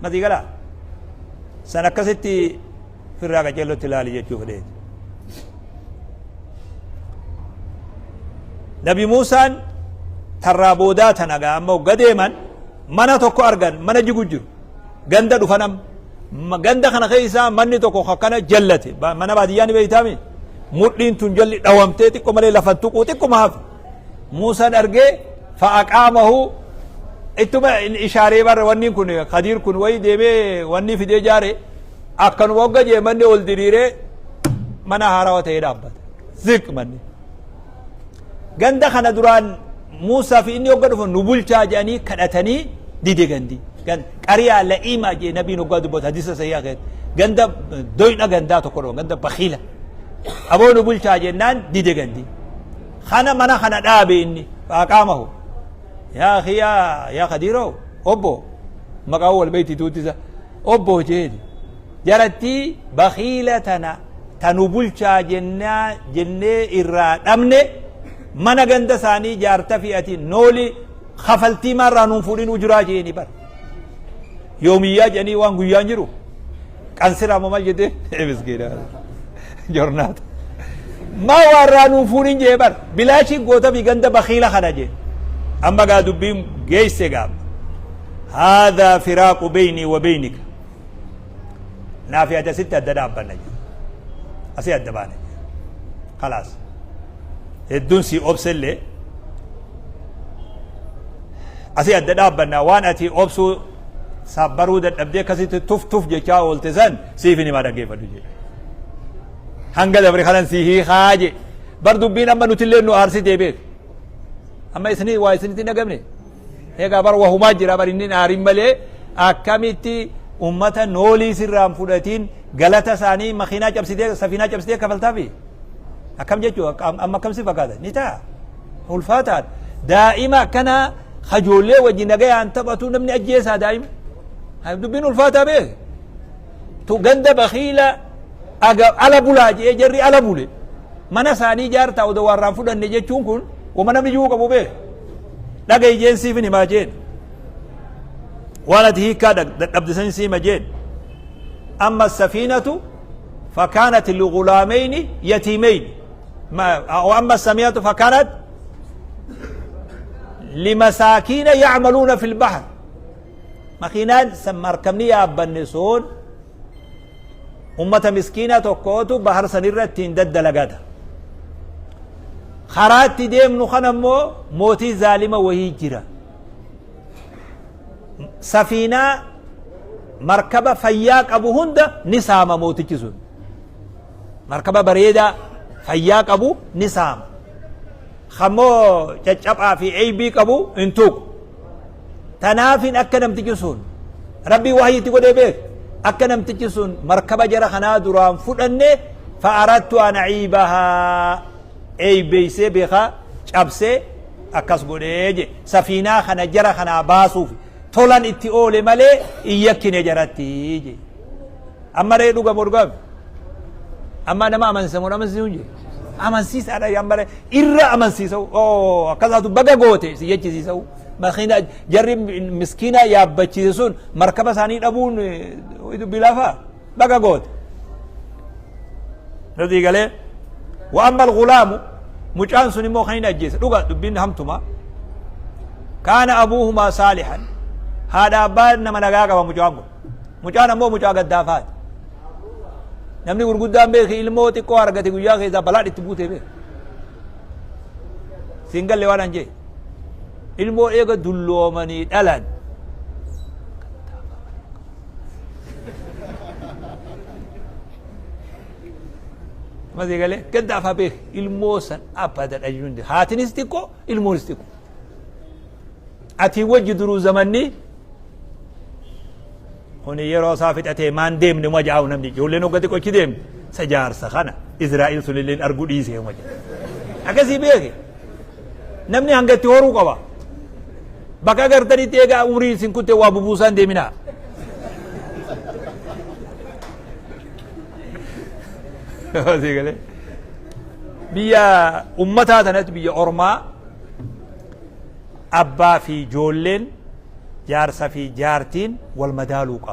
Masii galaa san akkasitti firraa qaceellotti ilaali jechuu fedheeti. Nabi Muusaan tarraa boodaa tana gaa amma hogga deeman mana tokko argan, mana jigu jiru, ganda dhufan. Amma ganda kana keessaa manni tokko akkana jallate. Mana baadiyyaa ni beeytaami, mudhiin tun jalli dhawamtee xiqqo malee lafan tuquu xiqquma hafe. Muusaan argee fa'aqaamahu ittuma ishaaree barra wanni kun Khadiir kun wayi deemee wanni fidee jaare akkanuma hogga jee manni ol diriiree mana haarawa ta'ee dhaabbata. Ziq manni ganda kana duraan Muusaa fi inni hogga dhufu nu bulchaa jedhanii kadhatanii dide. Gandi qariyaa la'iimaa jee nabiin hoggaa dubbatu hadiisa sahihaa keessatti ganda doyna gandaa tokko dhufa, ganda bakiila aboo nu bulchaa jennaan dide. Gandi kana mana kana dhaabe inni faaqaamahu yaa akhi, yaa Khadiiroo, obbo maqaa wal beeyti tuuttisa obbo jeeni jarattii bakiila tana tanu bulchaa jennaa jennee irraa dhabne, mana ganda isaanii jaarta fi ati nooli kafaltii maarraa nuun fuudhin ujuraa jeeni bar yoomiyyaa jedhanii waan guyyaan jiru qansiraa moo maal jette miskiina jornaata maa waarraa nuun fuudhin jee bar bilaashii goota fi ganda bakiila kana jee. Amma gaa dubbiin geesse gaa haadhaa firaaqu beynii wa beynika, naafi ati asitti adda dhaabbanna jee, asii adda baane jee, khalaas hedduun sii obsellee asii adda dhaabbanna, waan ati obsuu sabbaruu dadhabdee akkasitti tuf tuf jechaa oolte san siif hin himaa, dhaggeeffadhu jee, hanga dabre kanan sii hiikaa jee. Bar dubbiin amma nutillee nu aarsitee beek, amma isinii waa isinitti hin dhagamne. Egaa bar wahumaa jira bar, inni aarin malee akkamitti ummata noolii sirraan fudhatiin galata isaanii makiinaa cabsitee safiinaa cabsitee kafaltaafi akkam jechuu? Amma akkam si fakkaata? Ni ta'a ulfaataadha. Daa'ima akkana kajoollee wajji nagayaan taphatu namni ajjeesaa daa'ima, dubbiin ulfaataa beek. Tu ganda bakiila aga ala bulaa jee jarri ala bule mana isaanii jaartaa odoo warraan fudhanne jechuun kun wama namni jiru qabu beek. Dhagayi jeen, siif hin himaa jeen, waan ati hiikkaa dadhabde san siima jeen. Amma safiinatu فكانت لغلامين يتيمين وأما السمية فكانت لمساكين يعملون في البحر. Makiinaan markabni yaabbanne sun ummata miskiina tokkootu bahar sanirra ittiin daddalagata. Karaatti deemnu kana immoo mootii zaalima wahii jira, safiinaa markaba fayyaa qabu hunda ni saama. Mootichi sun markaba bareedaa fayyaa qabu ni saama, kammoo caccaphaa fi eeybii qabu hin tuqu. Tanaafin akka namtichi sun rabbii wahyi itti godhee beek, akka namtichi sun markaba jara kanaa duraan fudhanne fa'arattu an aciibahaa eeybeeysee beekaa cabsee akkas godhee je, safiinaa kana jara kanaa baasuuf tolan itti oole malee hin yakkine jaratti je. Amma ree dhuga moo dhugaami? Amma nama amansiisa moo amansiisuu hin jiru? Amansiisaadha amma ree irra amansiisa. Oo akkasaatu baga goote si jechisiisa. Makiina jarri miskiina yaabbachiise sun markaba isaanii dhabuun dubbii laafaa, baga goote. Nuti galee wa amma al-ghulaamu mucaan sun immoo kan inni ajjeese dhuga dubbiin hamtuma. Kaana abuuhumaa saalihan, haadha abbaa nama nagaa qaba mucaan kun. Mucaan ammoo mucaa gaddaafaati. Namni gurguddaan beeki ilmoo xiqqoo argate guyyaa keessaa balaan itti buutee beeka. Siin galle waan an jee. Ilmoo eega dulloomanii dhalan. Masii galee gaddaafaa beeki ilmoo san abada dhayyuun haatinis xiqqoo ilmoonis xiqqoo. Ati wajji duruu zamanni kuni yeroo isaa fixatee maan deemne uma jaa'u namni ijoolleen hogga xiqqoo achi deemte isa jaarsa kana Israa'el sunilleen arguu dhiisee uma jedha. Akkasii beeke namni hanga itti horuu qaba. Bakka agartanitti eegaa umrii isin kutte waa bubuusaan deeminaa. Biyya ummataa tanatti, biyya ormaa, abbaa fi ijoolleen, jaarsa fi jaartiin wal madaaluu qaba.